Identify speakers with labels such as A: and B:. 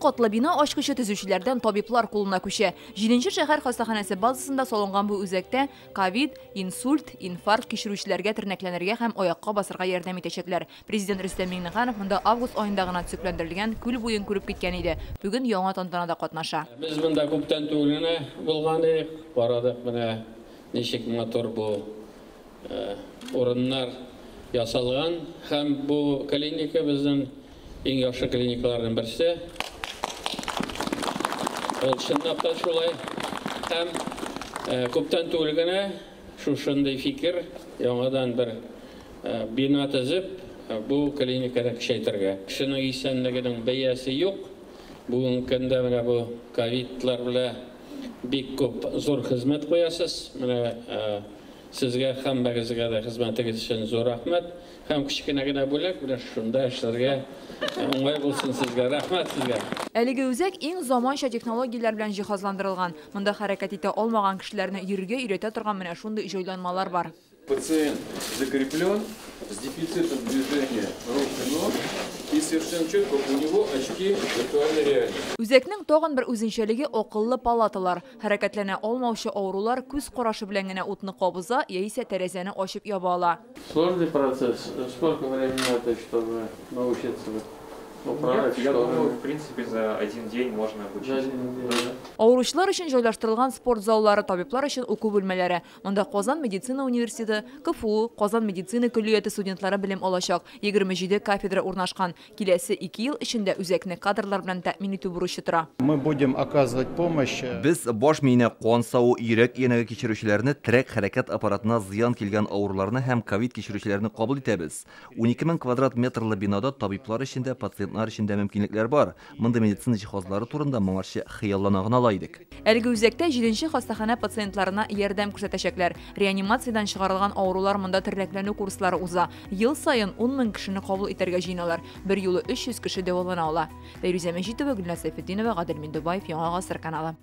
A: катлы бина ачкычы төзүчеләрдән табиблар кулына күчә. Җиденче шәһәр хастаханәсе базасында салынган бу үзәктә ковид, инсульт, инфаркт кичерүчеләргә тернәкләнергә һәм аякка басарга ярдәм итәчәкләр. Президент Рөстәм Миңнеханов монда август аенда гына төзекләндерелгән күл буен күреп киткән иде. Бүген яңа тантанада катнаша.
B: Без монда күптән түгел генә булган идек, карадык менә ничек матур бу урыннар ясалган һәм бу клиника безнең иң яхшы клиникаларның берсе. Ул чынлап та шулай. Һәм күптән түгел генә шушындый фикер яңадан бер бина төзеп, бу клиниканы көчәйтергә. Кешенең исәнлегенең бәясе юк. Бүгенге көндә менә бу ковидлар белән бик күп зур хезмәт куясыз. Менә сезгә һәммәгезгә дә хезмәтегез өчен зур рәхмәт. Һәм кечкенә генә бүләк менә шунда эшләргә уңай булсын сезгә. Рәхмәт сезгә.
A: Әлеге үзәк иң заманча технологияләр белән җиһазландырылган. Монда хәрәкәт итә алмаган кешеләрне йөрергә өйрәтә торган менә шундый җайланмалар бар.
C: Пациент закреплен с дефицитом движения рук и ног, и совершенно четко у него очки виртуальной реальности.
A: Үзәкнең тагын бер үзенчәлеге акыллы палаталар. Хәрәкәтләнә алмаучы авырулар күз карашы белән генә утны кабыза яисә тәрәзәне ачып яба ала.
B: Сложный процесс. Сколько времени надо, чтобы научиться управлять?
D: Я думаю, в принципе, за один день можно обучиться.
B: За один день, да?
A: Авыручылар өчен җайлаштырылган спорт заллары, табиблар өчен уку бүлмәләре. Монда Казан медицина университеты, КФУ, Казан медицина көллияте студентлары белем алачак. 27 кафедра урнашкан. Киләсе 2 ел эчендә үзәкне кадрлар белән тәэмин итү бурычы тора.
E: Мы будем оказывать помощь.
F: Без баш миенә кан саву, йөрәк өянәге кичерүчеләрне, терәк хәрәкәт аппаратына зыян килгән авыруларны һәм ковид кичерүчеләрне кабул итәбез. 12 мең квадрат метрлы бинада табиблар өчен дә, пациентлар өчен дә мөмкинлекләр бар. Монда медицина җиһазлары турында моңарчы хыяллана гына ала идек.
A: Әлеге үзәктә 7нче хастаханә пациентларына ярдәм күрсәтәчәкләр. Реанимациядән чыгарылган авырулар монда тернәкләнү курслары уза. Ел саен 10 мең кешене кабул итәргә җыеналар. Бер юлы 300 кеше дәвалана ала. Фәйрүзә Мәҗитова, Гөлназ Сәйфетдинова, Гадел Миндубаев, Яңа Гасыр каналы.